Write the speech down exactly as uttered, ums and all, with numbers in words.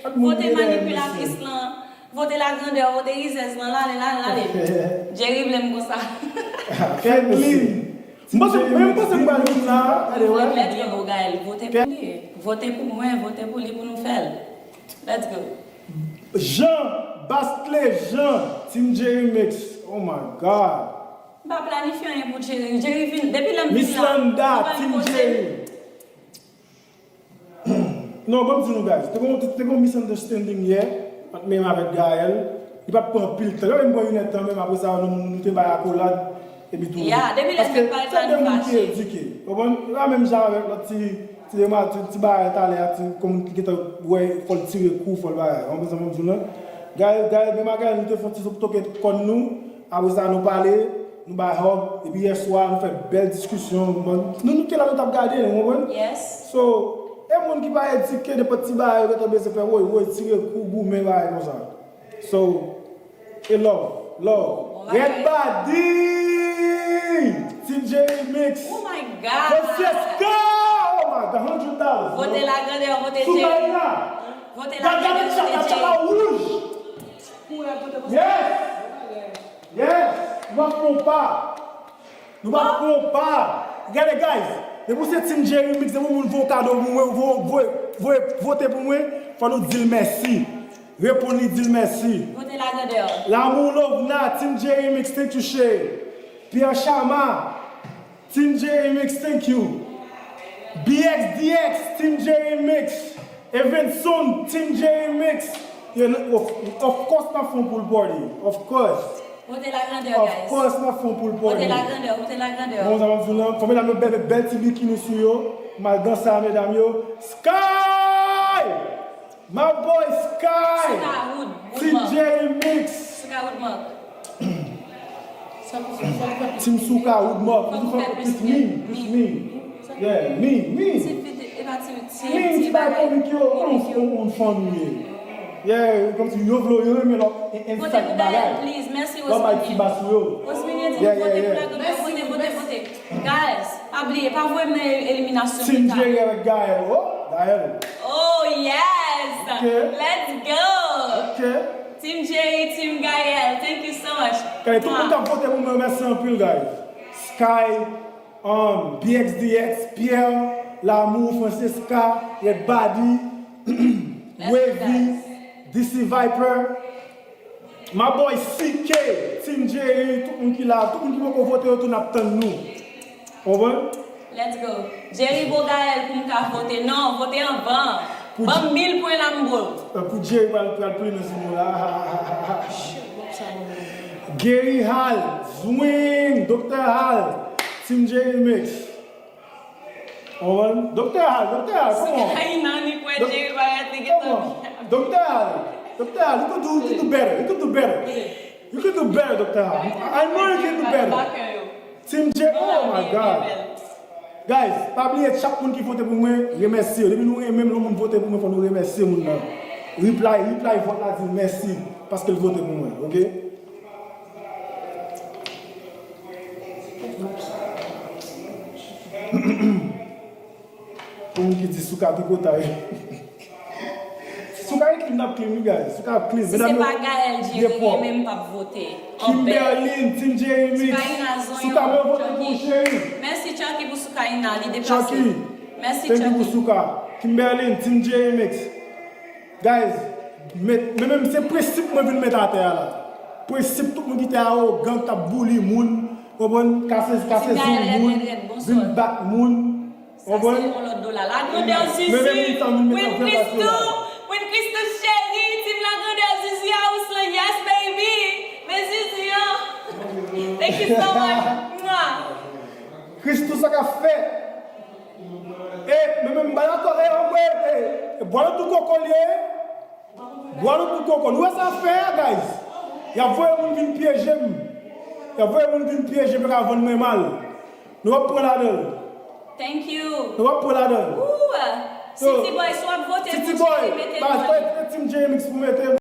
Vote manipulatrice lan, vote lagrandè, vote rizèz lan, lale, lale, lale. Jerry vle m konsa. Fè clean. M panse, men m panse m pral vin la, gade, wè. Mèt yo, Gaël, vote pou li. Vote pou mwen, vote pou li pou nou fè l. Let's go. Jean, Bastley Jean, Team Jerry Mix. Oh my God. M pa planifye anyen pou Jerry. Jerry vin, depi lè m vin la, Miss Landa, Team Jerry. Non, ban m di nou, guys, te gon, te gon misunderstanding yè ant menm avèk Gaël. Li pa t pran anpil tan. Li pa menm pran inèdtan menm, apre sa, nou, nou te bay akolad, epi tou. Ya, depi lè se pale sa, nou fache. Paske se de moun ki edike. Konprann? E pa menm jan avèk lòt ti, ti dema-, ti, ti bagay talè a, ti, kòm ki gentan wè, fò l tire kou, fò l bagay. Ou konprann sa m ap di w lan? Gaël, Gaël, menm a Gaël, nou te fè yon ti toke kòn nou. Apre sa, nou pale, nou bay hug, epi yè swa, nou fè bèl diskisyon, nou konprann? Nou, nou te la, nou t ap gade, ou konprann? Yes. So, e moun ki pa edike, nenpòt ti bagay, yo gentan bezwen fè woy, woy, tire kou, goumen, bagay konsa. So, e love, love. Red Body! Team Jerry Mix! Oh my God! Francesca! Oh my God, hundred thousand! Vote lagrandè, vote Jerry. Soukaina! Vote lagrandè, vote Jerry. Gade chat la, chat la wouj! Yes! Yes! Nou ap pran pa! Nou ap pran pa! Gade, guys! Depi w se Team Jerry Mix, depi yon moun voye yon kado pou mwen, voye, voye, voye, vote pou mwen, fò nou di l mèsi. Reponn li, di l mèsi. Vote lagrandè. Lamour Lovna, Team Jerry Mix, thank you, chérie. Pierre Chama, Team Jerry Mix, thank you. B X D X, Team Jerry Mix. Evenson, Team Jerry Mix. You know, of, of course, n ap fè yon pool party. Of course. Vote lagrandè, guys. Of course, n ap fè yon pool party. Vote lagrandè, vote lagrandè. Bon, sa m ap di w lan, fò medam yo bèl, bèl ti bikini sou yo. M al danse a medam yo. Sky! My boy Sky! Souka Wood, Wood Mark. Team Jerry Mix. Souka Wood Mark. Team Souka Wood Mark. Fòk ou fè plis min, plis min. Yeah, min, min. Ti, ti, e pa ti, ti, min, ti bagay komik yo, komik yo. Yon, yon, yon fan nou ye. Yeah, kòmsi yo vle, yo renmen lò, en, en sak bagay. Vote pou Gaël, please. Mèsi, Rosemary. Lò bay ti bas yo. Rosemary di nou vote pou lagrandè, vote, vote, vote. Guys, pa bliye, pa voye m nan eliminasyon pita. Team Jerry avèk Gaël. Oh, Gaël. Oh, yes! Ok. Let's go! Ok. Team Jerry, Team Gaël, thank you so much. Kay, tout moun k ap vote pou mwen, mèsi anpil, guys. Sky, um, B X D X, Pierre, Lamour, Francesca, Red Body, Wavy, D C Viper. My boy C K, Team Jerry, tout moun ki la, tout moun ki poko vote yo tou, n ap tann nou. Konprann? Let's go. Jerry bo Gaël pou m ka vote. Non, vote anvan. Ban m mil pwen la m bo l. Pou Jerry pral, pral plen nan zimo la. Gary Hal, Zwing, Doktè Hal, Team Jerry Mix. Konprann? Doktè Hal, Doktè Hal, come on. Ay, nan li kwè Jerry bagay te gentan byen. Doktè Hal, Doktè Hal, you could do, you could do better, you could do better. You could do better, Doktè Hal. I know you can do better. Team J, oh my God. Guys, pa bliye chak moun ki vote pou mwen, remèsye yo. Depi nou renmen m, lè yon moun vote pou mwen, fò nou remèsye moun nan. Reply, reply vòt la, di l mèsi paske l vote pou mwen, oke? Pou moun ki di Souka tripotay. Souka e clean, n ap clean, wi, guys. Souka ap clean. Si se pa Gaël Jerry, men m p ap vote. Kimberlin, Team Jerry Mix. Soukaina, zonyon, Souka, mwen vote pou ou, cheri. Mèsi, Chucky, pou Soukaina, li deplase. Chucky, mèsi, thank you pou Chucky. Souka. Kimberlin, Team Jerry Mix. Guys, men, men, men se prensip mwen vin met atè a la. Prensip tout moun ki te awogan, k t ap bouli moun, konprann, kase, kase zong moun, vin bat moun, konprann. Sa se yon lòt dola. Lagrandè Zizi, Queen Christou, Queen Christou cheri, team Lagrandè Zizi House lan, yes baby. Men Zizi an. Thank you so much. Mwah. Christou, sa k ap fèt? E, men, men, m pa dakò, e, anmwe, e, e, bwa nan tou koko l ye. Bwa nan tou koko. Nou wè sa ap fè a, guys? Y ap voye moun vin pyeje m. Y ap voye moun vin pyeje m, yo ka vann mwen mal. Nou ap pran ladan l. Thank you. Nou ap pran ladan l. Ooh. So, City Boy, si w ap vote pou Jerry, mete nou. City Boy, ba, fè Team Jerry Mix pou mete.